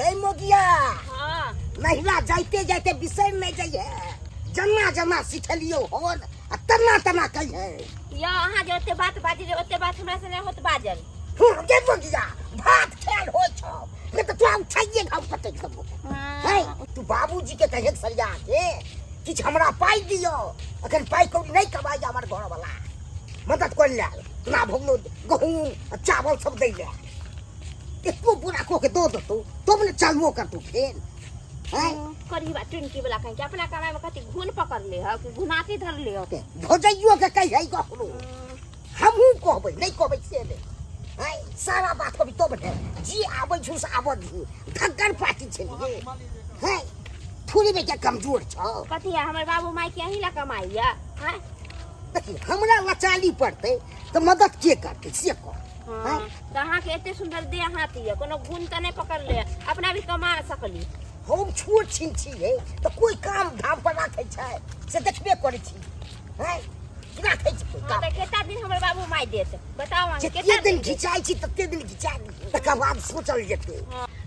गई मोगिया। हाँ। नहिरा जाइते जाइते बिसरि नहि जाइए, जना जना सिखेलियो हन आ तना तना कहिए। यो अहाँ जे ओते बात बाजलियै, ओते बात हमरा से नहि होत बाजल। हुँ, गे मोगिया, भात खायल होइ छौ नहि तऽ तोरा उठाइए घाव पटकि देबो। हाँ। है तू बाबूजी के कहे सरिया के किछु हमरा पाइ दियौ, अखन पाइ कौड़ी नहि कमाइए हमर घरवला, मदद कर ले ना भोगलो गहूम आ चावल सब दै ले, एको बोरा कऽ के दऽ देतौ तब ने चालुओ करतौ फेर। हैं? करीबा टुनकी वाला कहीं के अपना कमाई में कथी घुन पकड़ ले ह कि घुनाती धर ले ह? के भौजैयो के कहियै ककरो, हमहूँ कहबै नहि कहबै से नहि। हैं, सारा बात कहबै तब ने जे आबै छौ से आबऽ दिही, धग्गर पार्टी छै ने। हैं, थोड़े बेटा कमजोर छौ। कथी है हमर बाबू माय के अहीं ला कमाई है? हैं? देखी हमरा लचाली पड़तै तऽ मदद के करतै से कह। हाँ, तऽ अहाँके एते सुन्दर देह हाथ यऽ, कोनो गुण तऽ नहि पकड़ले, अपना भी कमा सकली। हम छोट छिन छियै तऽ कोइ काम धाम पर राखै छै से देखबे करै छी। हैं, राखै छै कोइ हाँ, काम? तऽ केता दिन हमर बाबू माय देत बताउ अहाँ? जते केता दिन देत? घिचाइ छी तते दिन घिचा, तकर बाद सोचल जेतै।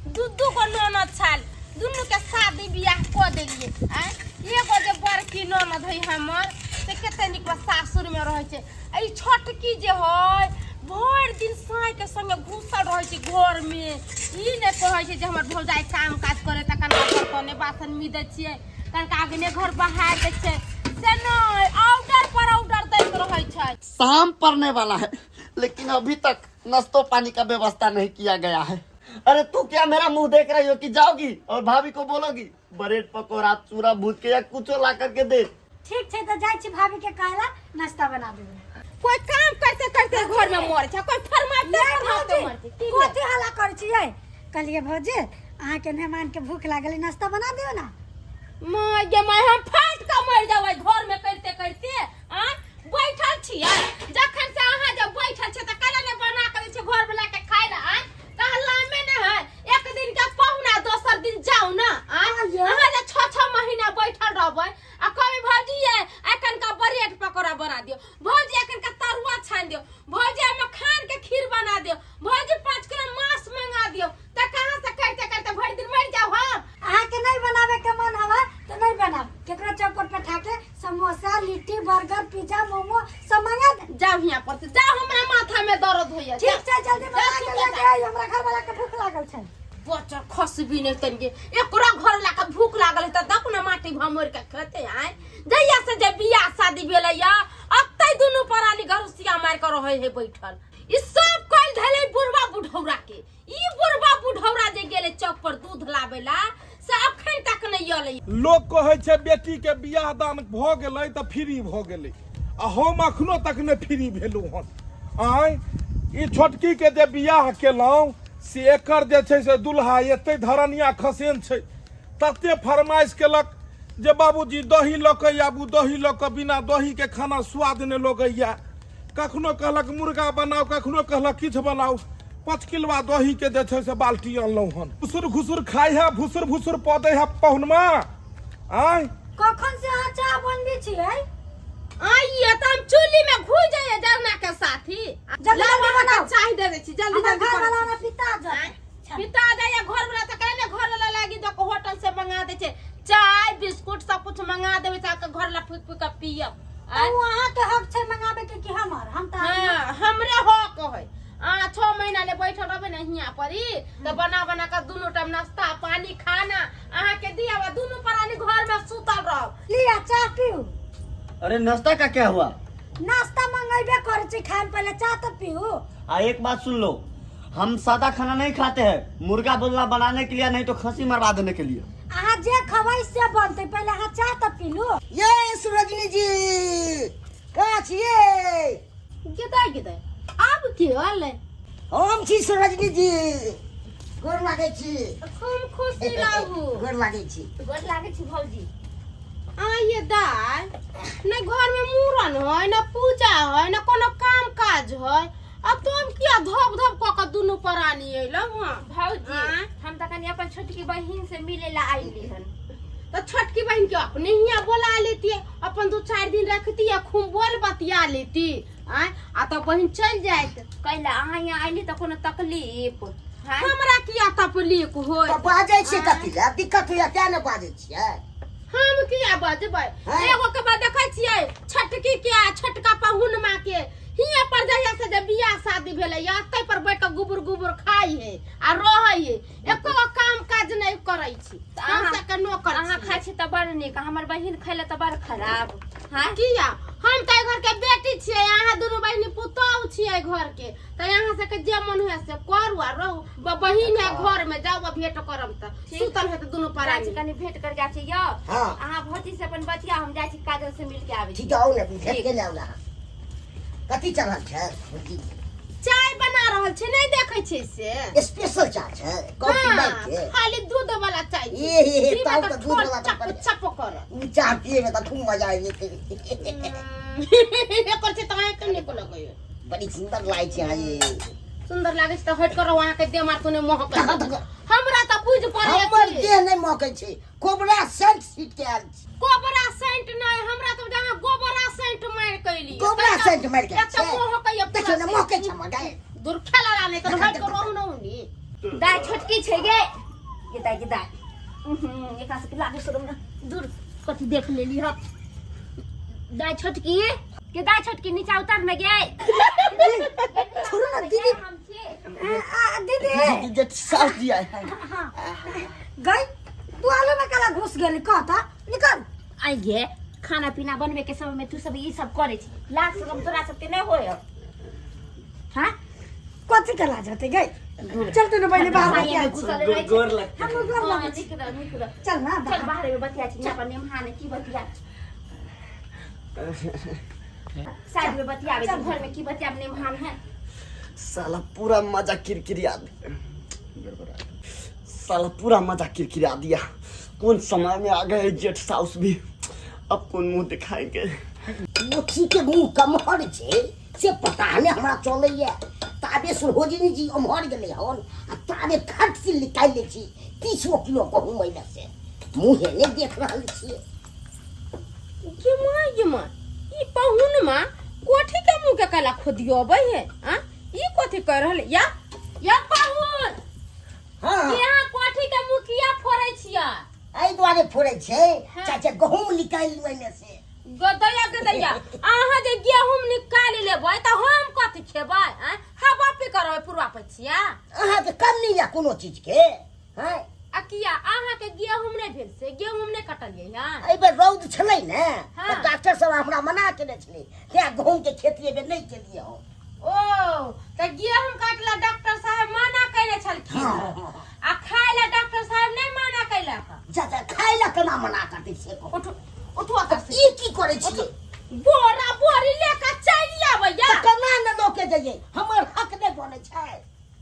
दू दू गो ननद छल, दुनू के शादी बियाह कऽ देलियै। आँय, एगो जे बड़की ननद है हमर से कते नीक बा सासुर में रहै छै, आ ई छोटकी जे है भरि दिन साँय के संगे घुसल रहै छै घर में। ई नहि कहै छै जे हमर भौजाइ काम काज करे तऽ कनका बर्तने बासन मीदै छियै, कनका अगने घर बहार दै छियै, से नहि, ऑर्डर पर ऑर्डर दैत रहै छै। शाम पड़ने वाला है लेकिन अभी तक नाश्तो पानी का व्यवस्था नहीं किया गया है। अरे तू क्या मेरा मुंह देख रही हो कि जाओगी और भाभी को बोलोगी ब्रेड पकौड़ा चूरा भूज के या कुछो ला करके दे? ठीक छै तऽ जाइ छी भाभी के कहला नाश्ता बना देबै। कोई काम करते करते घर में मर छै, कोई फरमाते फरमाते मर छै। की भेल? कथी हल्ला करै छियै? कहलियै भौजी अहाँके मेहमान के भूख लागल, नाश्ता बना दियौ ना। माय गे माय, हम फाटि कऽ मरि जेबै घर में करते करते। आ बैठल छियै जखन से अहाँ जब बैठल छियै तऽ काल्हि ने बना कऽ दै छियै घर वाला के खाय लए। आँय, कहलामे ने है एक दिन के पहुना दोसर दिन जाउ ना। आँय, अहाँ जे 6 6 महीना बैठल रहबै आ कहबै भौजी ये एखन का ब्रेड पकौड़ा बना दियौ, भौजी एखन का तरुआ छानि दियौ, भौजी एहिमे खान के खीर बना दियौ, भौजी 5 किलो मांस मंगा दियौ, तऽ कहाँ से करते करते भरि दिन मरि जाउ हम? अहाँके नहि बनाबे के मन हवा तऽ नहि बनाब, केकरो चौक पर बैठा के समोसा लिट्टी बर्गर पिज्जा मोमो सब मंगा दे। जाउ हियाँ पर से जाउ, हमरा माथा में दर्द होइया। ठीक छै, जल्दी बना के लेके आइ, हमरा घर वाला के भूख लागल छै। बच्चा खसबी नहि तनिके, एकरो घर वाला के भूख लागल है तऽ दक ने माटी भमोर के खेते। आय जहिया से जे बियाह शादी भेलै या अतै दुनू प्राणी घरुसिया मारि के रहै है बैठल। ई सब कइल धैले बुढ़वा बुढ़ौरा के। ई बुढ़वा बुढ़ौरा जे गेलै चौक पर दूध लाबै ला से अखन तक नहि अलै। लोक कहै छै बेटी के बियाह दान भऽ गेलै तऽ फ्री भऽ गेलै, आ हम अखनो तक नहि फ्री भेलहुँ हन। आँय, ई छोटकी के जे बियाह केलहुँ से एकर जे छै से दुल्हा एते धरनिया खसेन छै, तते फरमाइश केलक जे बाबूजी दही लऽ कऽ आबू, दही लऽ कऽ बिना दही के खाना स्वाद नहि लगैया। कखनो कहलक मुर्गा बनाउ, कखनो कहलक किछु बनाउ। 5 किलवा दही के जे छै से बाल्टी अनलहुँ हन। घुसुर घुसुर खाइ है, भुसुर भुसुर पऽ दै है पहुनमा। आँय, कखन से अहाँ चाह बनबै छियै? आइए तऽ हम चूल्ही में घुस जाइए जरना के साथी। जल्दी जल्दी बनाउ। चाय दे दै छी, जल्दी हमर जल्दी घर करै वाला छी। ने पिता जात। पिता जाइए घर वाला तऽ कहै ने घर वाला लागी दऽ कऽ होटल से मंगा दै छै चाय बिस्कुट सब कुछ मंगा देबै तऽ घर ला फूक फूक कऽ पियब। तऽ ओ अहाँके हक छै मंगाबे के कि हमर? हम तऽ हाँ, हमरे हक है। आ 6 महीना ले बैठल रहबै ने हियाँ पर ही तऽ बना बना कऽ दुनू टाइम नाश्ता पानी खाना अहाँके दिया, दुनू प्राणी घर में सुतल रहब। लिअ चाह पीऊ। अरे नाश्ता का क्या हुआ? नाश्ता मंगेबे करै छी, खाय पहले चाह तो पीऊ। आ एक बात सुन लो, हम सादा खाना नहीं खाते हैं, मुर्गा बोलना बनाने के लिए नहीं तो खसी मरवा देने के लिए। अहाँ जे खबै से बनतै, पहले अहाँ चाह तो पीलू। ये सुरजनी जी कहाँ छियै? गिदाय गिदाय आब की होलै? हम छी सुरजनी जी, गोर लागै छी। खूब खुशी रहू। गोर लागै छी। गोर लागै छी भौजी। आइए दाय, ने घर में मूड़न है न पूजा है न कोनो काम काज है, आ तुम किया धप धप कऽ के दुनू प्राणी अयलहुँ हँ? भौजी आँय? हम तऽ कनि अपन छोटकी बहिन से मिले ला आइली हन। तऽ छोटकी बहिन के अपने हियाँ बोला लेती, अपन 2-4 दिन रखती, खूब बोल बतिया लेती। आँय, आ तऽ बहिन चलि जायत। कैला अहाँ यहाँ आइली तऽ कोनो तकलीफ? हाँ। हमरा किया तकलीफ होय तऽ बाजै छियै कथी लए दिक्कत होइया तें ने बाजै छियै हम किया बजबै हाँ। एगो के बाद देखै छियै छोटकी के आ छोटका पहुनमा के हियाँ पर जहिया से जे बियाह शादी भेलै या तै पर बैठ के गुबुर गुबुर खाइ है आ रहै है एको गो काम काज नहि करै छी तऽ हम अहाँ- सबके नौकर अहाँ छियै। खाइ छी तऽ बड़ नीक हमर बहिन खैले तऽ बड़ खराब हाँ किया हम तऽ एहि घर के बेटी छियै अहाँ दुनू बहिनी पुतोहु छियै घर के तऽ अहाँ सबके जे मन हुए से करू आ रहू बहिन है घर में जाउ आ भेंट करम तऽ ठीक। सुतल है तऽ दुनू जाइ प्राणी छी कनी भेंट करके आबै छी यौ हाँ। अहाँ भौजी से अपन बतिया हम जाइ छी काजल से मिल के आबै छी ठीक आउ ने भेट के लाउ ने अहाँ कथी चढ़ल छै भौजी चाय बना रहल छै नहि देखै छै से स्पेशल चाय छै कॉफी हाँ, नहि छै खाली दूध वाला चाय छै। ए हे हे, पीबै तब तऽ तऽ दूध ठोर वाला चप तऽ चप करत उ चाह पिएमे तऽ खूब मजा आबि जेतै एकर छै तऽ अहाँके नीक लगैए बड़ी सुन्दर लागै छै अहाँ ये सुन्दर लागै छै तऽ हटि कऽ रहू अहाँके देह मार कोने महकै हमरा तऽ बुझ पड़ैए हमर कि देह नहि महकै छै कोबरा सेंट सीट के आयल छै गोबरा सेंट नहि हमरा तऽ अहाँ गोबरा सेंट मारि कैली गोबरा सेंट मारि के एक तऽ महकैए देखियौ ने महकै छै हमर गाय दूर खेला ला नहि तऽ हटि कऽ रहू ने उनी दाय छोटकी छै गे गे दाय गे दाय उहुं, एकरा सबके लागे शरम ना दूर कथी देख लेली हम दाय छोटकी के दाय छोटकी नीचा उतर न गे छोड़ू ना दीदी हम छी आ, दीदी जेठ सास जी आए हैं गई तू आलू में काला घुस गेली कहता निकल आई गे खाना पीना बनबे के समय में तू सब ई सब करे छी लाज शरम तोरा सबके नहीं होय हाँ कथी के लाज होते गई चल तू ना पहले बाहर भाई बतिया में छी। घुसल रहै छै। गोर लगते हम गोर हाँ, लगै छी नीक रह, नीक रह। चल ना चल बाहर बाहर में बतिया छी अपन नेमहान की बतिया साइड में बतियावे छी घर में की बतियाब नेमहान है साला पूरा मजा किरकिरिया साला पूरा मजा किरकिरा दिया कौन समय में आ गए जेठ साउस भी अब कौन मुंह दिखाएंगे मुट्ठी के मुंह कमहर छै से पता नहि हमरा चलैए ताबे सुरहोजिनी जी ओम्हर गेलै हन आ ताबे खट से निकालि लै छी 30 किलो गहूम एहिमे से मुँहे नहि देख रहल छियै गे माँ गे माँ ई पहुन माँ कोठी के मुंह के कला खोदियोबै है आ ई कथी कर रहल या या पहुन हँ यहाँ कोठी के मुंह किया फोड़ै छियै एहि दुआरे फोड़ै छै हाँ। चाचा गहूम निकालि लू एहिमे से गदैया गदैया अहाँ जे गेहूं निकालि लेबै तऽ हम कथी खेबै आँय हवा पी करबै पुरवा पछिया अहाँके कम नहि यऽ कोनो चीजके हैं आ किया अहाँके गेहूं नहि भेल से गेहूं नहि कटलियै हँ एहि बेर रौद छलै ने हाँ। तऽ डॉक्टर सब हमरा मना केने छलै तेँ गहूमके खेती एहि बेर नहि केलियै हम ओ तऽ गेहूं काटला डॉक्टर साहब मना कयने छलखिन हाँ। आ खाय ला डॉक्टर साहब नहि मना कयलक चाचा खाय लए केना मना करतै से कहू उठू उठू एतऽ से। ई की करै छियै बोरा बोरी लेके चलि आबैया तऽ केना ने लऽ के जइयै हमर हक नहि बनै छै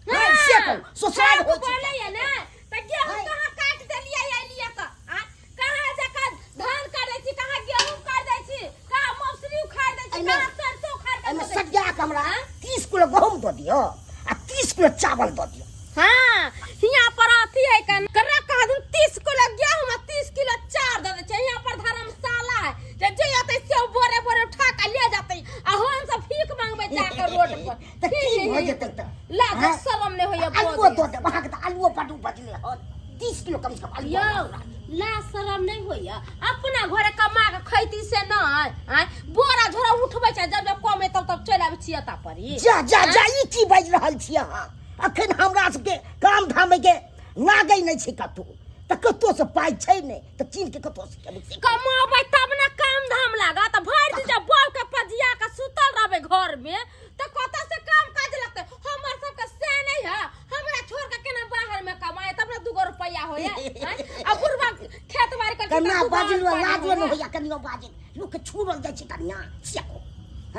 नहि से कहू ससुराल हक होइ छै बनैया ने तऽ गेहूं हाँ। कहाँ काटि देलियै अयलियै तऽ आँय? कहाँ जकाँ धान काटै छी कहाँ गेहूं काटि दै छी कहाँ मौसरी उखाड़ि दै छी एहिमे- कहाँ सरसों उखाड़ि एहिमे दै छी सरिया के हमरा 30 किलो गहूम दऽ दियौ आ 30 किलो चावल दऽ दियौ हाँ हियाँ पर अथी है कन करा कहा दिन 30 किलो गेहूं आ 30 किलो चाउर दे दै छै हियाँ पर धर्मशाला है जे जे अतै से बोरे बोरे उठा के ले जेतै आ हम सब भीख मांगबै जाके रोड पर तऽ की भऽ जेतै तऽ लाज हाँ? शरम नहि होइया आलुओ दऽ देब अहाँके तऽ आलुओ बड्ड उपजले हन 30 किलो कम से कम आलू यौ लाज शरम नहि होइया अपना घरे कमा के खैती से नहि आँय बोरा झोरा उठबै छै जब जब कमे तब तब चलि आबै छियै एतऽ पर ई। जा जा जा ई की बाजि रहल छी अहाँ अखन हमरा सबके काम धाम के लागै नहि छै कतहु तऽ कतहुसँ पाइ छै नहि तऽ चीन के कतहुसँ केबै से कमाबै तब ने काम धाम लागत भरि दिन जब बौह के पजिया के सुतल रहबै घर में तऽ कतऽ से काम काज लगतै हमर सबके से नहि है हमरा छोड़ के केना बाहर में कमाए तब ने दूगो रुपया होए आँय? आ बुढ़वा खेत बाड़ी कर कन्ना बाजल लाजो नहि होइया कनियो बाजल लोक के छुड़ल जाइ छै कनिया से कहू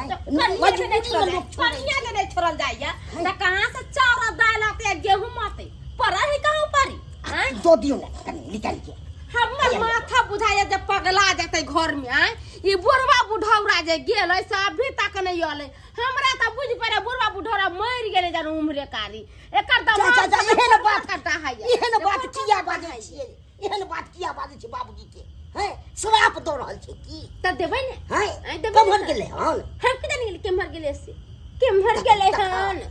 हैं? मजबूरी में लोक छोड़ै कनिया जे नहि छोड़ल जाइया तऽ कहाँ से चाउर आ दालि आते आ गेहूं आते पड़ल है कहाँ पड़ी आँय? दऽ दियौ ने कनि निकालि के हमर माथा बुझाइया जे पगला जेतै घर में आँय ई बुढ़वा बुढ़ौरा जे गेल से अभी तक नहि अलै हमरा तऽ बुझि पड़े बुढ़वा बुढ़ौरा मरि गेलै जानु उम्हरे कारी एकर जा दमाग जा जा एहन बात कटा है एहन बात किया बाजै छियै एहन बात किया बाजै छियै बाबूजी के हैं श्राप दऽ रहल छै की तऽ देबै ने हैं आँय देबै कम्हर ने। गेलै हन हम कि जानी गेलै केम्हर गेलै से केम्हर गेलै हन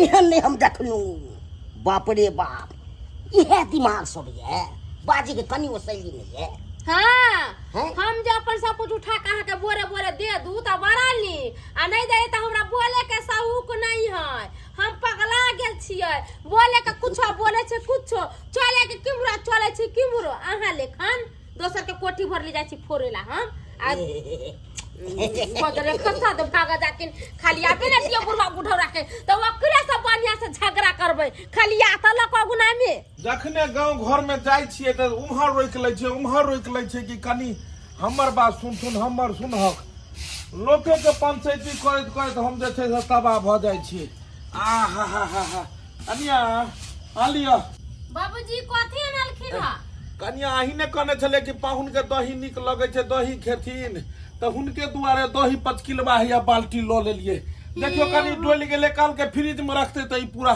एहन नहि हम देखलहुँ बाप रे बाप इहे दिमाग सब ये बाजी के कनि ओ शैली नहीं ये हाँ हैं? हम जे अपन सब कुछ उठा के अहाँके बोरे बोरे दे दू तऽ बड़ा नी आ नहीं दे तऽ हमरा बोले के शौक नहीं है हम पगला गेल छियै बोले के कुछो बोले छै कुछो चले के किम्हरो चले छै किम्हरो अहाँ लेखन दोसर के कोठी भर ले जाइ छी फोड़े ला हम आ बदरे खसा दे भागा जाकिन खाली आबे ने दियो बुढ़वा बुढ़ौरा के तऽ ओकरे से बढ़िया से झगड़ा करबै खाली आता लक अगुना में जखने गाँव घरमे जाइ छियै तऽ उम्हर रोकि लै छै उम्हर रोकि लै छै कि कनि हमर बात सुनथुन हमर सुनहक लोकेके पंचैती करैत करैत हम जे छै से तबाह भऽ जाइ छी आ हा हा हा हा कनिया आ लिअ बाबूजी कथी अनलखिन हँ कनिया अहीं ने कहने छलै कि पाहुनके दही नीक लगै छै दही खेथिन तऽ हुनके दुआरे दही 5 किलोबा हैया बाल्टी लऽ लेलियै देखियौ कनि डोलि गेलै काल्हिके फ्रिजमे रखतै तऽ ई पूरा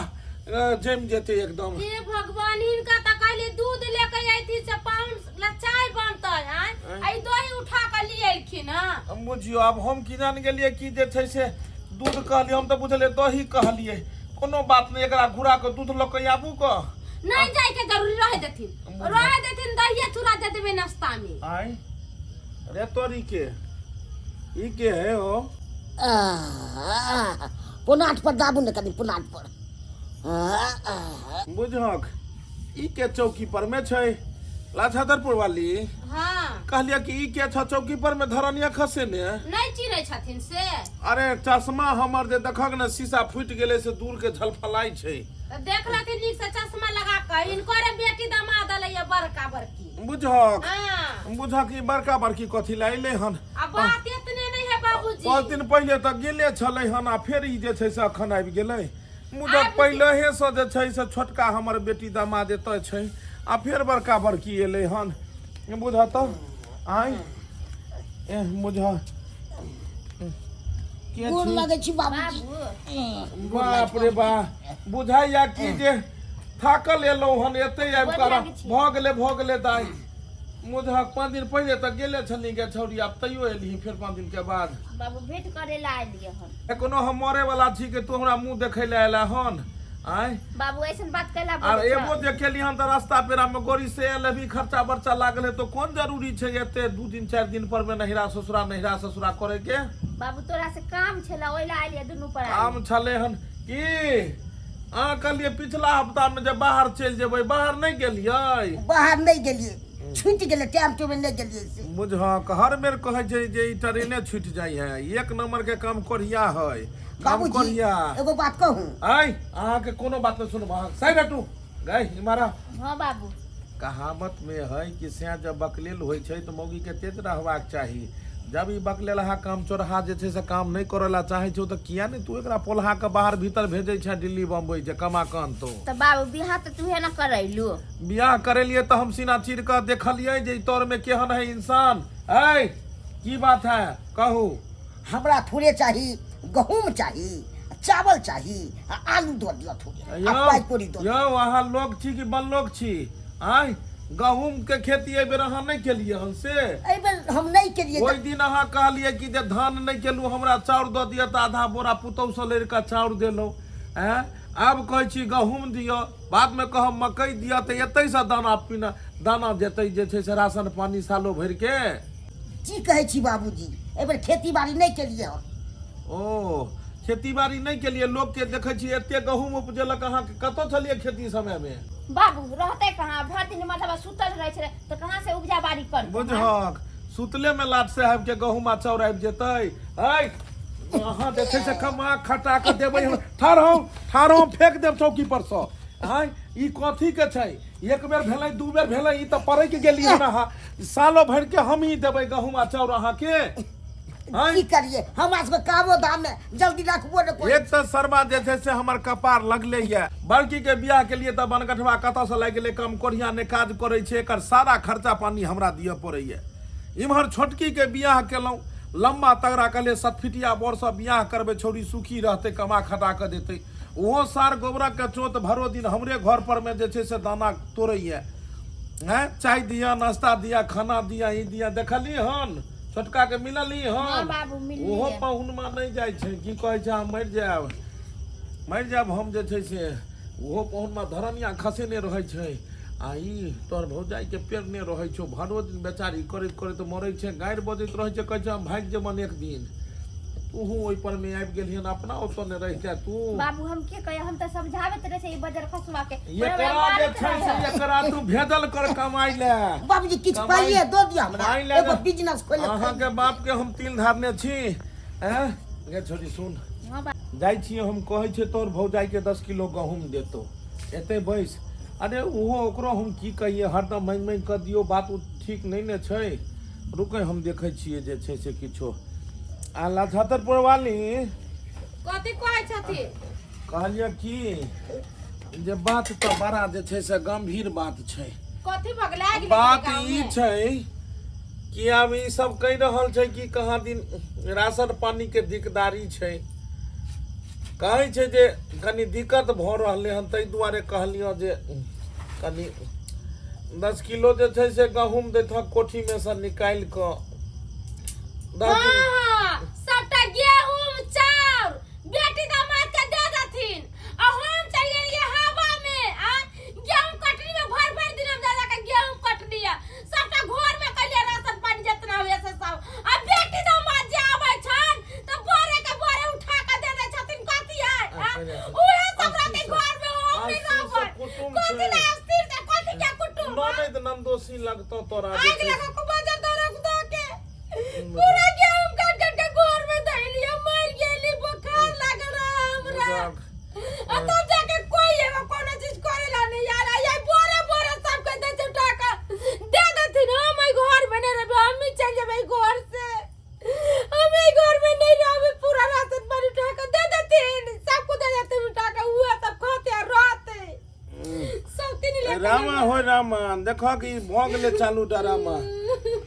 जमि जेतै एकदम हे भगवान हिनका तऽ कहली दूध लेके अयथिन से पाहुन ला चाय बनतै आँय आ ई दही उठा कऽ लिए एलखिन हँ बुझियौ आब हम की जान गेलियै कि जे छै से दूध कहलियै हम तऽ बुझलियै दही कहलियै कोनो बात नहि एकरा घुरा कऽ दूध लऽ कऽ आबू कऽ नहीं जाए के जरूरी रहे देथिन रहे देथिन दहिए चूड़ा दे देबे नाश्ता में आय रे तोरी के ई के है हो आह, पुनाट पर दाबू ने कनि पुनाट पर आह, आह। बुझहक ई के चौकी पर में छै लाछादरपुर वाली हाँ कहलियै कि ई के छ चौकी पर में धरनिया खसे ने नहीं चिन्है छथिन से अरे चश्मा हमर जे देखक ने शीशा फूटि गेलै से दूर के झलफलाइ छै तऽ देख लेथिन नीक से चश्मा लगा कऽ हिनकरे बेटी दमाद अलै बड़का बड़की बुझहक हाँ बुझहक ई बड़का बड़की कथी लए अयलै हन आ बात एतने नहीं है बाबूजी पाँच दिन पहिले तऽ गेले छलै हन आ फेर ई जे छै से अखन आबि गेलै मुदा पहिलहे से जे छै से छोटका हमर बेटी दामाद एतऽ छै आ फेर बड़का बड़की एलै हन बुझ तऽ आँय एह बुझ के गोर छी? लगै छी बाबूजी बाप रे बा बुझाइया कि जे थाकल एलहुँ हन एतै आबि कऽ भऽ गेलै भऽ गेलै दाइ मुझक 5 दिन पहिले तऽ गेले छली गे छौड़ी आब तैयो एलही फेर 5 दिन के बाद बाबू भेंट करे ला एलियै हन कोनो हम मरे वाला छी कि तू हमरा मुंह देखै लए एला हन आँय बाबू ऐसन बात कैला आर बोलै एबो जे केली हन तऽ रास्ता पेरा में गोरी से एल अभी खर्चा बर्चा लागल है तो कोन जरूरी छै एते 2 दिन 4 दिन पर में नहिरा ससुरा नहिरा ससुरा करे के बाबू तोरा से काम छला ओहि ला एलियै दुनू पर काम छलै हन की अहाँ कहलियै पिछला हफ्ता में जे बाहर चलि जेबै बाहर नहि गेलियै बाहर नहि गेलियै छूटि गेलै टाइम टेबल नहि गेलियै से बुझहक हर बेर कहै छै जे ई ट्रेने छूटि जाइ है एक नंबर के काम कोढ़िया है काम बाबूजी कोढ़िया एगो बात कहूँ आय अहाँके कोनो बात नहि सुनब अहाँ साइड हटू गई इमारा हाँ बाबू कहावत में है कि सैं जब बकलेल होइ छै तऽ मौगीके तेज रहबाक चाही जब ई बकलेल अहाँ काम चोरहा जे छै से काम नहि करय लए चाहै छौ तऽ किया नहि तू एकरा पोल्हा के बाहर भीतर भेजै छै दिल्ली बम्बई जे कमा कऽ अनतौ तऽ बाबू बियाह तऽ तूहे ने करैलू बियाह करेलिए तऽ हम सीना चीर कऽ देखलियै जे ई तोर में केहन है इंसान ऐ की बात है कहू हमरा थोड़े चाही गहूम चाही चावल चाही आ आलू दऽ दिअ थोड़े आ पाइ कौड़ी दऽ यौ अहाँ लोग छी कि बनलोग छी आँय गहूम के खेती एहि बेर अहाँ नहि केलियै हन से एहि बेर हम नहि केलियै ओहि दिन अहाँ कहलियै कि जे धान नहि केलहुँ हमरा चाउर दऽ दिअ तऽ आधा बोरा पुतौहसँ लड़ि कऽ चाउर देलहुँ आँय आब कहै छी गहूम दिअ बादमे कहब मकइ दिअ तऽ एतहिसँ दाना पीना दाना जेतै जे छै से राशन पानी सालो भरिके की कहै छी बाबूजी एहि बेर खेती बाड़ी नहि केलियै हम ओ खेती बाड़ी नहि केलियै लोकके देखै छियै एते गहूम उपजेलक अहाँके कतऽ छलियै खेती समयमे बाबू रहते कहाँ भर दिन मतलब सुतल रहै छलै तऽ कहाँ से उपजा बाड़ी करतै बुझहक सुतले में लाट साहेब के गहूम आ चाउर आबि जेतै ऐ अहाँ जे छै से कमा खटा कऽ देबै हम ठाढ़ हौ ठाढ़ हौ फेंक देब चौकी पर सँ आँय ई कथी के छै एक बेर भेलै दू बेर भेलै ई तऽ पड़ैक गेली हन अहाँ सालो भरि के हम ही देबै गहूम आ चाउर अहाँके आँय की करिए हमरा सबके कामो धाम में जल्दी रखबो ने कोई एक तऽ शर्मा जे छै से हमर कपार लगले ये बड़की के बियाह के लिए तऽ बनगठवा कतऽ से लागि गेलै कम कोढ़िया ने काज करै छै एकर सारा खर्चा पानी हमरा दिअ पड़ैए इम्हर छोटकी के बियाह केलहुँ लम्बा तगड़ा कहलियै सतफिटिया बरसँ बियाह करबै छौड़ी सुखी रहतै कमा खटा कऽ देतै ओहो सार गोबरक के चोत भरो दिन हमरे घर पर में जे छै से दाना तोड़ैए हैं चाय दिया नाश्ता दिया खाना दिया ई दिया देखली हन छोटका के मिलली हाँ हन बाबू मिलली ओहो पाहुनमा नहि जाइ छै की कहै छै हम मरि जायब मरि जायब हम जे छै से ओहो पहुनमे धरनिया खसेने रहै छै आ ई तोहर भौजाइके पेरने रहै छौ भरो दिन बेचारी करैत करैत मरै छै गारि बजैत रहै छै कहै छै हम भागि जेबन एक दिन तूहू ओहि पर मे आबि गेलहिन अपना ओतऽ ने रहि जा तू बाबू हम के कहियो हम तऽ समझाबैत रहै छै ई बजर खसुआ के एकरा जे छै से एकरा तू भेजल कर कमाइ ले बाबूजी किछु पाइए दऽ दिअ हमरा कमाइ ले एगो बिजनेस खोलि अहाँके बाप के हम तिल धारने छी हैं गे छोरी सुन जाइ छियै हम कहै छियै तोहर भौजाइके 10 किलो गहूँम देतौ एतै बैस। अरे ओहो ओकरो हम की कहियै, हरदम माँगि माँगि कऽ दियौ, बात ओ ठीक नहि ने छै। रुकै, हम देखै छियै जे छै से किछो आ लछतरपुर वाली। कथी कहै छथिन? कहलियै की जे बात तऽ बड़ा जे छै से गंभीर बात छै। कथी भऽ गेलै? आगि लागि बात गेलै ई गाँवमे? छै कि आब ई सब कहि रहल छै कि कहाँ दिन राशन पानी के दिकदारी छै, कहै छै जे कनि दिक्कत भऽ रहलै हन, ताहि दुआरे कहलियौ जे कनि 10 किलो जे छै से गहूँम दैतह कोठीमे सँ निकालि कऽ 10 हाँ दिन। हाँ, सबटा गेहूं चाउर बेटी दामाद के दे देथिन आ हम चलि गेलियै हवा में। आ गेहूं कटनी में भर भर दिन हम जा जाके गेहूं कटलियै, सबटा घर में कलियै राशन पानी जितना हुए से सब। आ बेटी दामाद जे आबै छन तऽ बोरे के बोरे उठा के दे दै छथिन। कथी है आ? उहे सब रहतै घर में, हम नहि रहबै। कुटुम्ब कथी छै। ला अस्थिर से? कथी के कुटुम्ब? ननैद नन्दोसी लगतौ तोरा जे आगि छै। लगा के बजर दरक दो के पूरा गेहूं काट काट के घर में धइलिए, मर गेली, बुखार लागल रहा हमरा। आ तब जाके कोई एगो कोनो चीज करेला नहीं यार। आ बोरे बोरे सबके दे छै, उठा के दे देथिन। हम एहि घर में नहीं रहबै, हम ही चल जेबै घर से। हम एहि घर में नहीं रहबै। पूरा राशन पानी उठा के दे देथिन, सबको दे देथिन उठा के, उहे सब खाते आ रहते सब तीन लेके। रामा हो रामा, देखह कि भऽ गेलै चालू डरामा।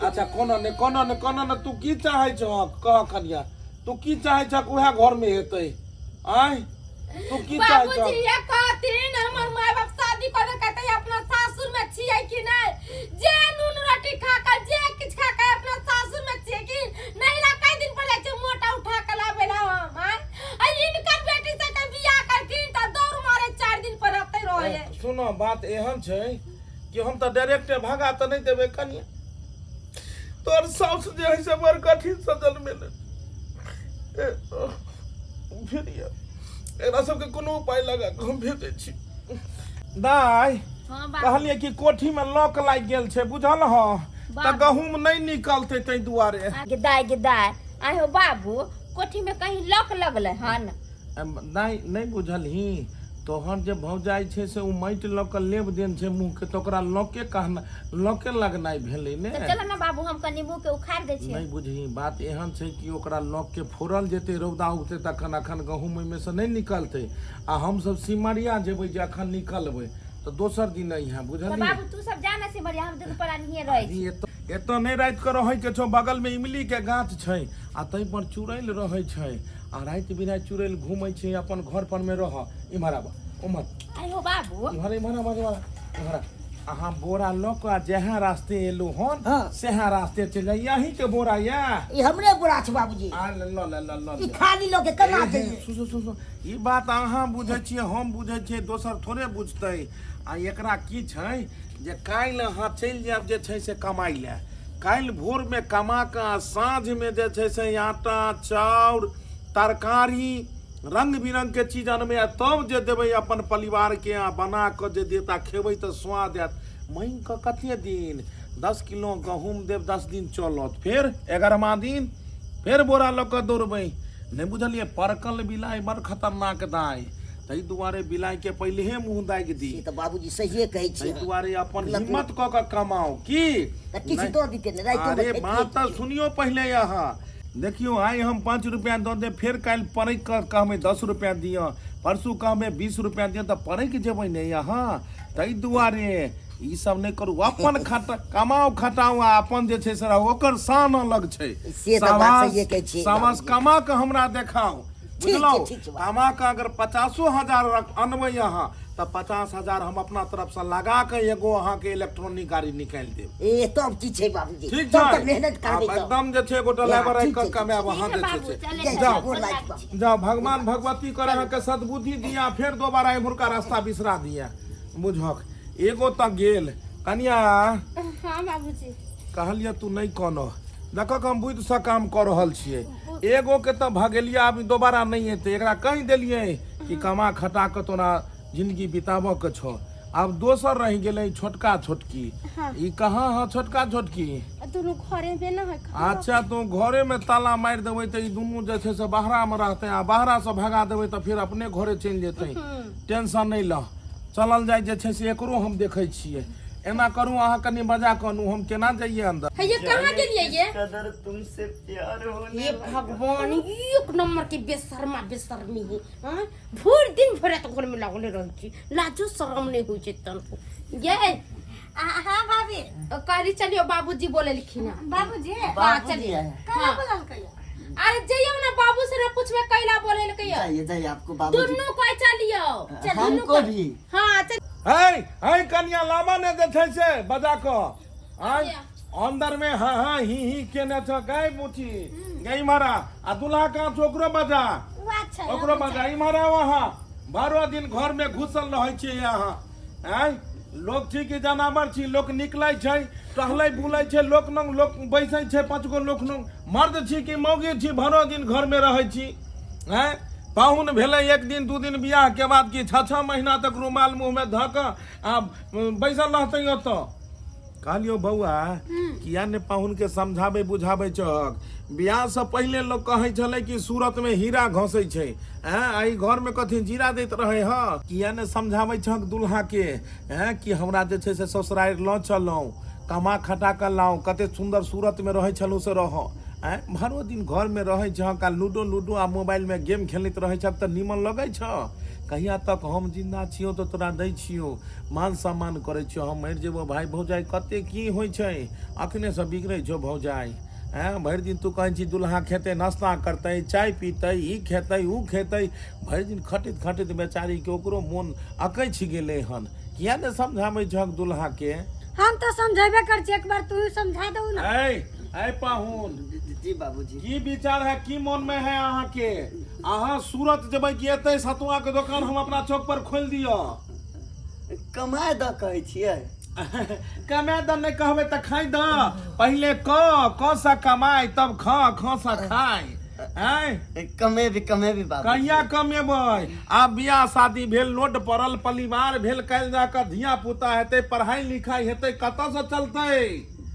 अच्छा, कोनो ने कोनो ने कोनो ने, तू की चाहै छह कह कनिया, तू की चाहै छह उएह घर में हेतै? आय, तू की चाहै बाबूजी छह? ये कहथिन, हमर माय बाप शादी करे कहते अपना सासुर में छियै कि नहीं? जे नून रोटी खा के, जे किछ खा के अपना सासुर में छियै कि नहीं? ला कई दिन पर जाइ छै मोटा उठा के लाबे ला हम। आय आ इनकर बेटी से के बियाह करथिन त दौड़ मारे 4 दिन पर रहते रहे। सुनो, बात एहन छै कि हम तऽ डायरेक्ट भगा तऽ नहि देबै कनिया। तोहर साउस जे है से बड़ कठिन से जन्मेले। फिर एकरा सबके कोनो उपाय लगा कऽ हम भेजै छी। दाइ, हाँ बाबू। कहलियै कि कोठीमे लॉक लागि गेल छै, बुझल हँ? तऽ बाबू। गहूँम नहि निकलतै, ताहि दुआरे। गे दाय, गे दाय, आइ हो बाबू, कोठी में कहीं लॉक लगले हन? नहि, नहि बुझलही? तोहर जे भौजाइ छै से ओ माटि लऽ कऽ लेब देन छै मुँहके, तऽ ओकरा लॉके कहना, लॉके लगनाइ भेलै ने। तऽ चलो ने बाबू, हम कनि मुँह के उखाड़ि दै छियै। नहि बुझही? बात एहन छै कि ओकरा लॉकके फोड़ल जेतै रौदा उगतै तखन। अखन गहूँम ओहिमे से नहि निकलतै आ हमसभ सिमरिया जेबै, जे अखन निकलबै तऽ दोसर दिन अइहे। तऽ बुझलियै? बाबू, तू सब जा ने सिमरिया, हम दुनू प्राणी हिये रहै छी। एतऽ एतऽ नहि राति कऽ रहैके छौ। बगलमे इमलीके गाछ छै आ ताहि पर चुड़ैल रहै छै आ राति बिराति चुड़ैल घूमै छै। अपन घर पर मे रह। इम्हर आब, उम्हर। आइ हो बाबू। इम्हर, इम्हर आब, इम्हर, इम्हर आब। अहाँ बोरा लऽ कऽ आ जहाँ रास्ते एलहुँ हन सेहा रास्ते चलि जाइ। अहीं के बोरा यऽ? ई हमरे बोरा छै बाबूजी। आ ल ल ल ल। ई खाली लऽ के केना जइयै? सुन सुन सुन, ई बात अहाँ बुझै छियै, हम बुझै छियै, दोसर थोड़े बुझतै। आ एकरा की छै जे काल्हि अहाँ चलि जायब जे छै से कमाइ लए, काल्हि भोरमे कमा कऽ आ साँझमे जे छै से आटा चाउर तरकारी रंग बिरंग के चीज अनबै आ तब जे देबै अपन परिवारके आ बना कऽ जे देत आ खेबै तऽ स्वाद आयत। मांगि कऽ कते दिन? 10 किलो गहूँम देब, 10 दिन चलत, फेर 11मा दिन फेर बोरा लऽ कऽ दौड़बै। नहि बुझलियै? परकल बिलाइ बड़ खतरनाक दाइ, ताहि दुआरे बिलाइके पहिलेहे मुँह दागि दी। से तऽ बाबूजी सहिए कहै ताहि छियै। दुआरे अपन हिम्मत कऽ कऽ कमाउ की तऽ किछु नहि- दऽ दिते ने रातिमे। अरे खैतियै। बात तऽ सुनियो पहिले अहाँ। देखियौ, आइ हम 5 रुपया दऽ देब, फेर काल्हि परैक कऽ कहबै 10 रुपया दिअ, परसू कहबै 20 रुपया दिअ, तऽ परैक जेबै ने अहाँ? ताहि दुआरे ई सब नहि करू। अपन खट कमाउ, खटाउ आ अपन जे छै से रहू, ओकर शान अलग छै। से तऽ बात सहिए कहै छियै शाबाश, बाबूजी। कमा कऽ हमरा देखाउ। ठीक छै, बुझलहुँ? ठीक छै बाबू। कमा कऽ अगर 50,000 अनबै अहाँ तऽ 50,000 हम अपना तरफसँ लगा कऽ एगो अहाँके इलेक्ट्रॉनिक गाड़ी निकालि देब। ए तब की छै बाबूजी, ठीक तब छै तऽ मेहनत करबै आब तऽ। एकदम जे छै एगो ड्राइवर राखि कऽ ठीक छै, कमायब अहाँ ठीक जे है छै बाबू, से। चलै जय छी, जाओ। गोर लागि बाबू। जाओ, भगवान भगवती करे अहाँके सद्बुद्धि दिया, फेर दोबारा एम्हुरका रास्ता बिसरा दिया। बुझक एगो तऽ गेल कनिया। हाँ बाबूजी। कहलियै तू नहि कनह, देखक हम बुद्धिसँ काम कऽ रहल छियै। एगो के तऽ भगेलियै, आब ई दोबारा नहि एतै। एकरा कहि देलियै कि कमा खटा कऽ तोरा जिंदगी बिताबऽ के छौ। आब दोसर रहि गेलै छोटका छोटकी। ई कहाँ हँ छोटका छोटकी? दुनू घरे में न है। अच्छा, तू घरे में ताला मारि देबै तऽ ई दुनू जे छै से बाहरा में रहतै, आ बाहरा से भगा देबै तऽ फेर अपने घरे चलि जेतै। टेंशन नहि लह, चलल जाय जे छै से एकरो हम देखै छियै। एना करू, अहाँ कनि बजा कऽ अनू, हम केना जइयै अंदर? हे ये कहाँ गेलियै ये? कदर तुमसे प्यार होने ये भगवान, एक नंबर के बेशर्मा बेशर्मी है। हाँ, भरि दिन भरि राति घर में लागले रहै छी, लाजो शरम नहीं होइ छै तनको। ये हाँ भाभी। कहली चलियो, बाबूजी बोलेलखिन हँ। बाबूजी? हाँ चलिए। कहाँ हाँ। बोललकै? अरे जइयो ना, बाबू से ना पूछबे कैला बोलेलकै। जाइए जाइए, आपको बाबूजी दुनू कोई चलियो। हमको भी। हाँ चल। है है कनिया, लामा ने जे छै से बजा कऽ आय अंदर में। हाँ हाँ ही ही केने छ गई बुची गई मारा। आ दुल्हा कहाँ छौ? ओकरो बजा। अच्छा। ओकरो बजा, इम्हर आउ। अहाँ बारह दिन घर में घुसल रहै छियै अहाँ। आँय, लोक छी कि जनावर छी? लोक निकलै छै, टहलै बुलै छै, लोक नंग लोक बैसै छै, पाँच गो लोक नंग। मर्द छी कि मौगी छी, भरो दिन घर में रहै छी? आँय, पाहुन भेलै एक दिन दू दिन बियाह के बाद कि छः छः महीना तक रुमाल मुँह में धऽ कऽ आ बैसल रहतै ओतऽ? कहलियौ बौआ, किया ने पाहुन के समझाबै बुझाबै चहक? बियाह से पहिले लोग कहै छलै कि सूरत में हीरा घसै छै, हैं, आ ई घर में कथी जीरा दैत रहै। हँ, किया ने समझाबै छहक दुल्हा के, हैं, कि हमरा जे छै से ससुरारि लऽ चलौं, कमा खटा कऽ लाउ, कते सुन्दर सूरत में रहै छलहुँ से रह। आँय, भरो दिन घर में रहै छहक आ लूडो लूडो आ मोबाइल में गेम खेलैत रहै छहक तऽ नीमन लगै छह? कहिया तक हम जिन्दा छियौ तऽ तोरा दै छियौ, मान सम्मान करै छियौ। हम मरि जेबो भाय भौजाइ कते की होइ छै, अखने से बिगड़ै छौ भौजाइ। आँय, भरि दिन तू कहै छी दुल्हा खेतै, नाश्ता करतै, चाय पीतै, ई खेतै, ऊ खेतै। भरि दिन खटैत खटैत बेचारीके ओकरो मोन अकछि गेलै हन। किया ने समझाबै छहक दुल्हा के? हम तो समझेबे कर छी, एक बार तू ही समझा दू ना। ऐ ऐ पाहुन। जी बाबूजी। की विचार है, की मन में है अहाँ के? अहाँ सूरत जेबै कि एतै सतुआ के दोकान हम अपना चौक पर खोलि दिअ? कमाए दऽ कहै छियै। कमाए दऽ नहि कहबै तऽ खाइ दऽ। पहिले क क सँ कमाइ, तब ख ख सँ खाइ। आँय, कमेबी कमेबी बाबू। कहिया कमेबै? आब बियाह शादी भेल, नोट पड़ल, परिवार भेल, काल्हि जा कऽ धिया पुता हेतै, पढ़ाइ लिखाइ हेतै, कतऽसँ चलतै?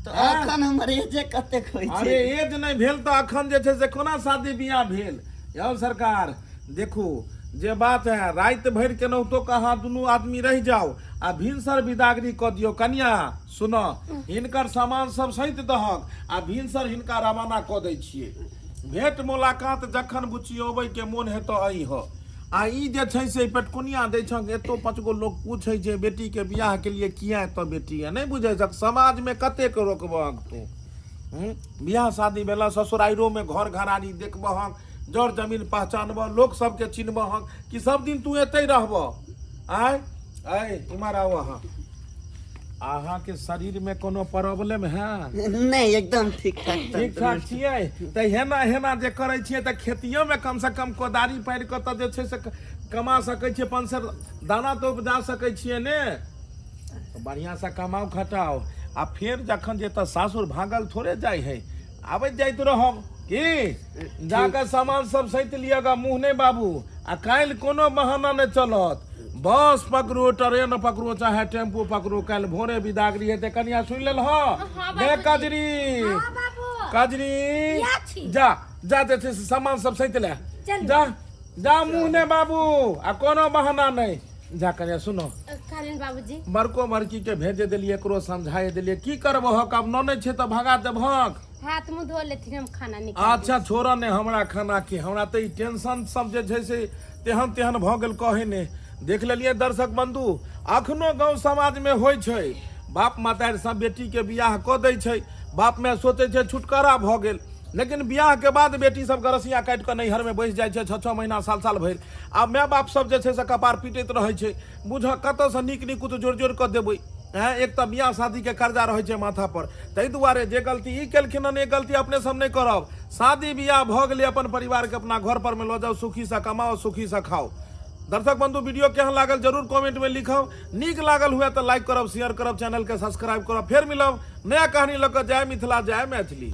तऽ अखन हमर एजे कतेक होइ छै? अरे एज नहि भेल तऽ अखन जे छै से कोना शादी बियाह भेल? यौ सरकार, देखू जे बात है, राति भरि केनाहितो कऽ अहाँ दुनू आदमी रहि जाउ आ भिनसर बिदागरी कऽ दियौ। कनिया सुन, हिनकर सामान सब सैत दहक आ भिनसर हिनका रवाना कऽ दै छियै। भेंट मुलाकात जखन बुच्ची अबै के मोन हेतौ अइह। आ ई जे छै से पेटकुनिया दै छक, एतो पाँच गो लोक पूछै छै बेटी के बियाह के लिए किया एतऽ बेटी है? नहि बुझै छक समाज में कतेक रोकबहक तू? बियाह शादी भेला, ससुराइरो में घर घरारी देखबहक, जर जमीन पहचानबह, लोक सबके चिन्हबहक, कि सब दिन तू एतै रहबह? आय आय, इम्हर आउ। अहाँ अहाँके शरीर में कोनो प्रॉब्लम है? नहीं, एकदम ठीक ठाक। ठीक ठाक छियै तऽ हेना हेना जे करै छियै तऽ खेतियो में कम से कम कोदारी पारि कऽ तऽ जे छै से कमा सकै छियै, पाँच सेर दाना तऽ उपजा सकै छियै ने? तऽ बढ़िआँ से कमाउ खटाउ आ फेर जखन जे तऽ सासुर भागल थोड़े जाइ है, आबैत जाइत रहब। की जाकऽ सामान सब सैत लिअ गा मुँह नहि बाबू। आ काल्हि कोनो बहाना नहि चलत। बस पकड़ू, ट्रेन पकड़ू, चाहे टेम्पू पकड़ू, काल्हि भोरे बिदागरी हेतै। कनिया सुनि लेल? हाँ, गे कजरी, कजरी, जा जा, जे छै से सामान सब सैत ले। जा जा, मुँह नहि बाबू, आ कोनो बहाना नहि। जा। कनिया सुनो। कालीन बाबूजी। बड़को बड़की के भेजे देलियै, एकरो समझाए देलियै। की करबहक आब? ननै छै तऽ भगा देबहक? हाथ मुँह धो लेथिन, हम खाना निकाल। अच्छा छोड़ ने हमरा खाना के, हमरा तऽ ई टेंशन सब जे छै से तेहन तेहन भऽ गेल कहै ने। देख लेलियै दर्शक बंधु, अखनो गाँव समाजमे होइ छै, बाप मतारि सब बेटीके बियाह कऽ दै छै, बाप माय सोचै छै छुटकारा भऽ गेल। लेकिन बियाहके बाद बेटी सब गरसिया काटि कऽ नैहरमे बैस जाइ छै 6-6 महीना साल साल भरि आ माय बाप सब जे छै से कपार पीटैत रहै छै। बुझऽ कतऽसँ नीक निकुत जोड़ि जोड़ि कऽ देबै। हैं एक तऽ बियाह शादीके कर्जा रहै छै माथापर, ताहि दुआरे जे गलती ई केलखिन हन, ई गलती अपने सब नहि करब। शादी बियाह भऽ गेलै, अपन परिवारके अपना घर परमे लऽ जाउ, सुखीसँ कमाउ, सुखीसँ खाउ। दर्शक बंधु, वीडियो केहन लागल जरूर कमेंट में लिखब। नीक लागल हुए तो लाइक करब, शेयर करब, चैनल के सब्सक्राइब करब। फेर मिलब नया कहानी लऽ कऽ। जय मिथिला, जय मैथिली।